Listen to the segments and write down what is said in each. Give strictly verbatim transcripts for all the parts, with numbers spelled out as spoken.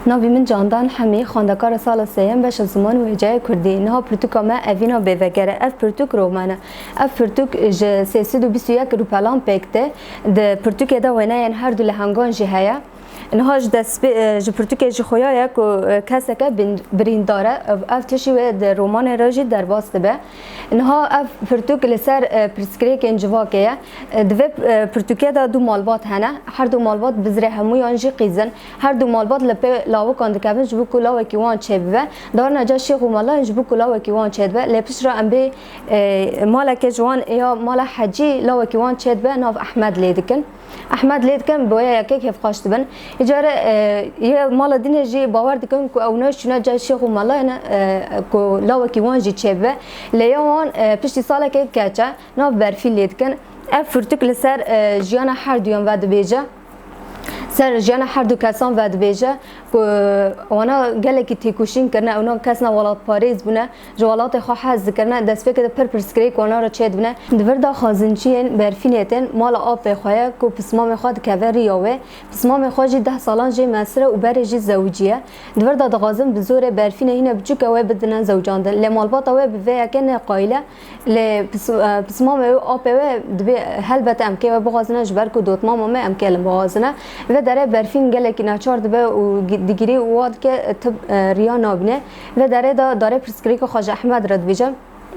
Navê min Candan Hemî, xwendekara sala sêyem beşa ziman û hêjayê kurdî. Niha pirtûka me Evîna Bêveger e. Ev pirtûk roman e. Ev pirtûk ji sê sed û bîst û yek rûpelan pêk tê. Di pirtûkê de wêneyên her du lehengan jî heye. Niha ji destpê, e, ji pirtûkê jî xuya ye ku, e, keseke bin-, birîndar e. Ev, ev tiştî wê di romanê re jî derbas dibe. Niha ev pirtûk li ser, e, pirsgirêkên civakê ye. E, di vê, e, pirtûkê de du malbat hene. Her du malbat bizrê hemûyan jî qîz in. Her du malbat li pê lawikan dikevin ji bo ku lawekî wan çêbibe. Darine ca şêx û melayên ji bo ku lawekî wan çêdibe. Lê piştre em bê, e, maleke ji wan ya mala Hecî lawekî wan çêdibe nav Ehmed lê dikin. Ehmed lê dikin, bi wê yekê kêfxweş dibin. Îcare, e, yê mala dînê jî bawer dikin ku ew ne çûne cay şêx û melayê ne, e, ku lawekî wan jî çêbibe. Lê ya wan, e, piştî salekê keç e, nav Berfîn lê dikin. Ev pirtûk li ser, e, jiyana her duyan vedibêje. Ser jiyana her du kesan vedibêje ku wana gelekî têkoşîn kirine, ewna kesna welatparêz bûne. Ji welatê xwe hez dikirine, destpêkê de pir pirsgirêk wana re çêdibine. Di vir de xazinciyên Berfînê tên mala apê xwe ye ku pismamê xwe dikeve riya wê. Pismamê xwe jî deh salan jê mesir e û berê jî zewicî ye. Di vir de dixwazin bi zorê Berfînê hîne biçûke wê bidine zewcandin. Lê malbata wê bi vê yekê ne qayîl e. Lê pis-, e, pismamê wê û apê wê dibê helbet em kê wê bixwazine ji ber ku dotmama me em kê li bixwazine. Vê derê Berfîn gelekî neçar dibe û gi-, digirî û wa dike, e, tib, e, riya nabîne. Vê derê de darê pirsgirêka xwe ji Ehmed re dibêje.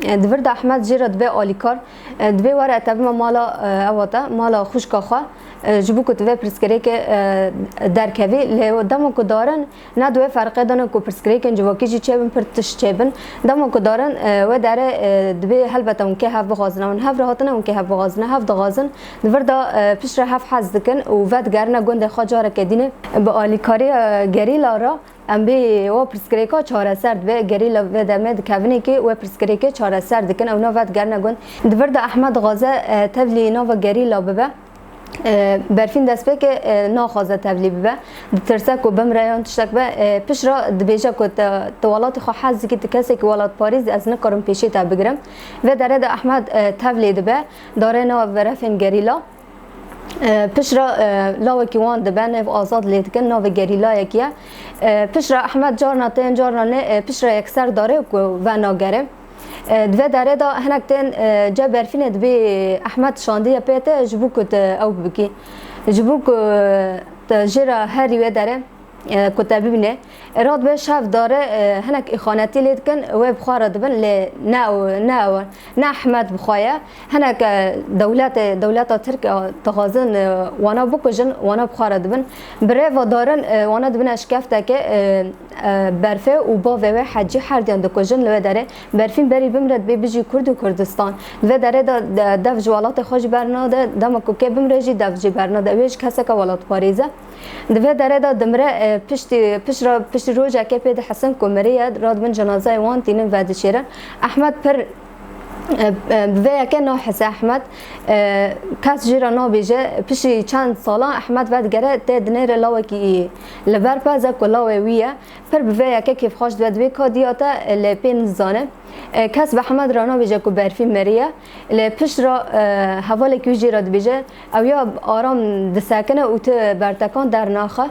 E, di vir de Ehmed jê re dibe alîkar. E, dibê were te bime mala, e, ewa te, mala xwişka xwe, e, ji bo ku tu vê pirsgirêkê, e, derkevî. Lê dema ku darin, ne di wê ferqê de ne ku pirsgirêkên civakî jî çêbin, pir tişt çêbin. Dema ku darin, e, wê derê, e, dibê helbet hûn kê hev bixwazin. Hûn hev re hatine, hûn kê hev bixwazine, hev dixwazin. Di vir de, e, piştre hev hez dikin û vedigerine gundê xwe careke dînê. Bi alîkariya, e, gerîla re em bê wa pirsgirêka çareser dibe. Gerîla vê demê dikevin êkê wê pirsgirêkê çareser dikin. Ew nava digerine gund. Di vir de Ehmed dixwaze, e, tevlî nava gerîla bibe. E, Berfîn destpêkê, e, naxwaze tevlî bibe. Ditirse ku bimre yan tiştek be. E, piştre dibêje ku te, tu welatê xwe hez dikî, tu kesekî welatparêz î, ez nikarim pêşê te bigirim. Vê derê de Ehmed, e, tevlê dibe. Darê nav verefên gerîla. E, piştre, e, lawekî wan dibe, nêv azad lê dikin, navê gerîlayekî ye. E, piştre Ehmed carna tên, carna nê, e, piştre yekser darê ku venagere. E, di vê derê de hinek tên, e, cê Berfînê dibê Ehmed şandiye pê te ji bo ku tu ew bikî. Ji bo ku tu jê re herî wê derê, e, ku te bibîne. E, radibe şev dare, e, hinek îxanetî lê dikin, wê bi xwe re dibin, lê ne ew, ne ew, ne Ehmed bi xwe ye. Hinek, e, dewletê, dewleta Tirk, e, dixwazin, e, wana bikujin, wana bi xwe re dibin. Bi rêva darin, e, wana dibine şikefteke, e, e, Berfê û bavê wê Hecî herdiyan dikujin li wê derê. Berfîn berî bimre dibê bijî Kurd û Kurdistan. Di vê derê de, de, dev ji welatê xwe jî bernade, dema ku kê bimre jî dev jî bernade. Ew ê jî keseke welatparêz e. Di vê derê de dimire, e, piştî, pişt re, piştî rojekê pê dihesin ku miriye, radibin cenazeyê wan tînin vedişêrin. Ehmed pir, e, e, bi vê yekê nahise Ehmed, e, kes jê re nabêje. Piştî çend salan Ehmed vedigere tê dinêre lawekî li ber pez e ku lawê wî ye. Pir bi vê yekê kêfxweş dibe, dibê ka diya te, e, lê pê nizane. E, kes bi Ehmed re nabêje ku Berfîn miriye. Lê pişt re, e, hevalekî wî jê re dibêje, ew ya aram disekine û tu bertekan dernaxe.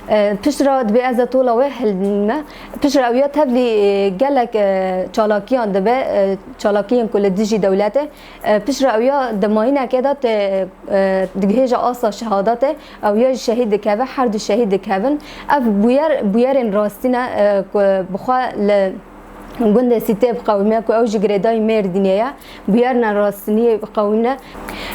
E, pişt re dibê ez ê tola wê hilnîme. Pişt re ew ya tevlî, e, gelek, e, çalakiyan dibe, e, çalakiyên ku li dijî dewletê. E, pişt re ew ya di mayînekê de tê, e, digihêje asta şehadatê, ew ya jî şehîd dikeve, her du şehîd dikevin. Ev bûyer, bûyerên rastî ne, e, ku bi xwe li gundê Sîtê biqewime, ku ew jî girêdayî Mêrdînê ye, bûyerna rastîniyê biqewime.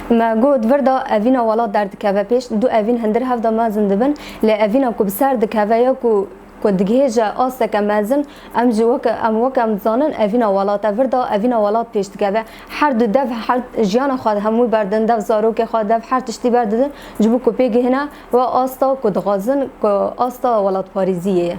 Me got, vir de evîna welat derdikeve pêş, du evîn hundir hev de mezin dibin, lê evîna ku bi ser dikeve ya ku, ku digihêje asteke mezin, em jî weke, em weke em dizanin evîna welat e. Vir de evîna welat pêş dikeve. Her du dev, her jiyana xwe hemû berdin, dev zarokê xwe, dev her tiştî berdidin, ji bo ku pê gihine we asta ku dixwazin, ku asta welatparêziyê ye.